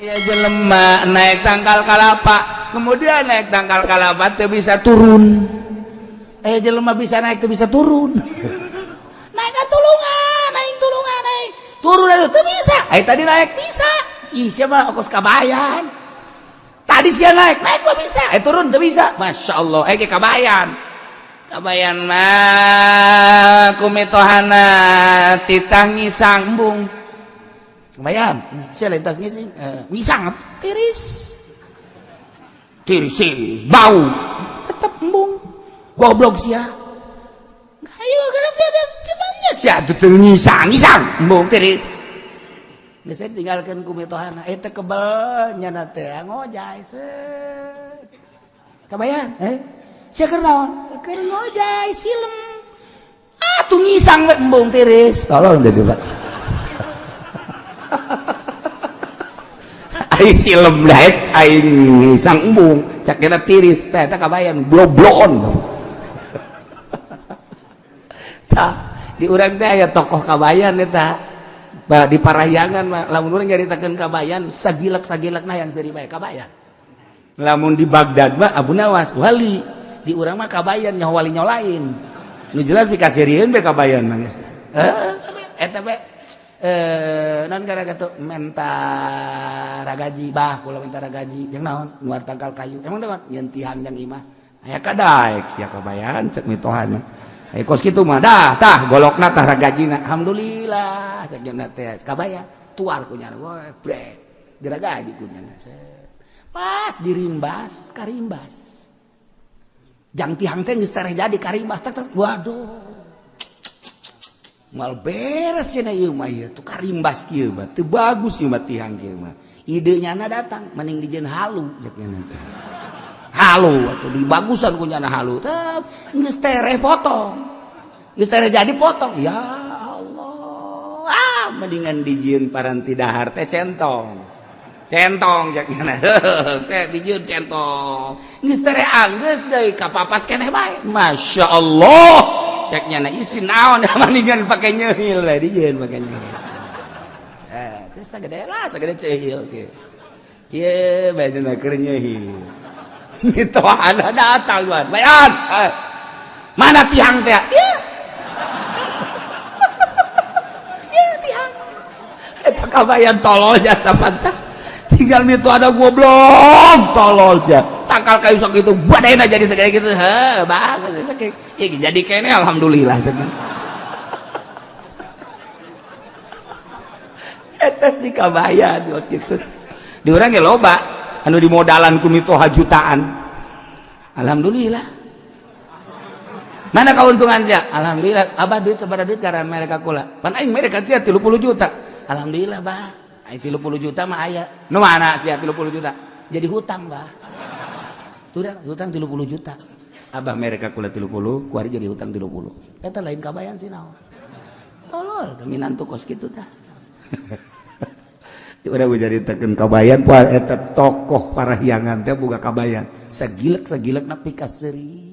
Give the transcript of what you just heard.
Aya jelema naik tangkal kalapa, kemudian naik tangkal kalapa teu bisa turun. Aya jelema bisa naik teu bisa turun. Naik ka tulungan, naik tulungan, naik. Turun aja teu bisa. Aya tadi naik bisa. Ih, siapa kos kabayan. Tadi sia naik, naik mah bisa. Eh turun teu bisa. Masya Allah, eh kabayan. Kabayan mah kumitohana titah ngisang embung. Kabayan, sia lain tas ngising, ngisang tiris. Tiris, tiris, bau. Tetep embung. Goblok sia. Ayo kana tiada gimana sia teu ngisang, ngisang embung tiris. Geus tinggalkeun ku mitohana, eta kebel nyana teh ngojay set. Kabayan, eh? Sia keur naon? Keur ngojay silem. Ah, tuh ngisang we embung tiris. Tolong deh coba. Ai silem daek aing ngisang embung, cak tiris teh eta kabayan blobloon. Tah, di urang teh aya tokoh kabayan eta. Bah, di Parahyangan mah lamun urang nyaritakeun kabayan sagilek-sagilekna yang seuri bae kabayan. Lamun di Baghdad mah Abu Nawas wali, di urang mah kabayan nyaho wali nyaho lain. Nu jelas pikaseurieun be kabayan mah geus. Heeh, eta be non gara kitu menta ragaji bah kula menta ragaji jeung naon nuar tangkal kayu. Emang naon nyeun tihang jang imah. Aya kadaek sia kabayan cek mitohana. Eh kos kitu mah dah tah golokna tah ragajina. Alhamdulillah cek nya teh kabayan tuar ku nyana we brek diragaji ku nyana. Pas dirimbas karimbas. Jang tihang teh geus tereh jadi karimbas tak tak waduh. Mal beres cenah ieu mah ieu tuh karimbas kieu mah teu bagus ieu mah tihang kieu mah. Ide nyana datang mending dijieun halu cek nyana teh. Halu atuh dibagusan ku nyana halu teh geus tereh potong. Geus tereh jadi potong. Ya Allah. Ah mendingan dijieun paranti dahar teh centong. Centong cek nyana. Cek dijieun centong. Geus tereh anggeus deui kapapas keneh bae. Masya Allah. Cek nyana isi naon mendingan pake nyeuhil we dijieun pake nyeuhil. Eh teh sagede lah sagede ceuhil kieu. Kieu bae cenah keur nyeuhil. Mitohana datang tuan. Bayan. Mana tiang teh? Ya. Ya tiang. Eta kabayan tolol jasa pantah. Tinggal mito ada goblok tolol sia. Tangkal kayu sok itu badena jadi segede gitu. Heh, bagus sakitu. Ya jadi kene alhamdulillah cenah. Eta si kabayan geus kitu. Di urang ge loba anu dimodalan ku mitoha jutaan. Alhamdulillah. Mana keuntungan sia? Alhamdulillah. Abah duit sabaraha duit karena mereka kula. Pan aing mereka sia 30 juta. Alhamdulillah, bah. Aing 30 juta mah aya. Nu mana sia 30 juta? Jadi hutang, bah. Tuh hutang 30 juta. Abah mereka kula 30, kuari jadi hutang 30. Eta lain kabayan sih naon. Tolol, minantu kos kitu tah. Udah nyaritakeun kabayan poe eta tokoh Parahyangan teh boga kabayan. Sagilek-sagilek na pikaseurieun.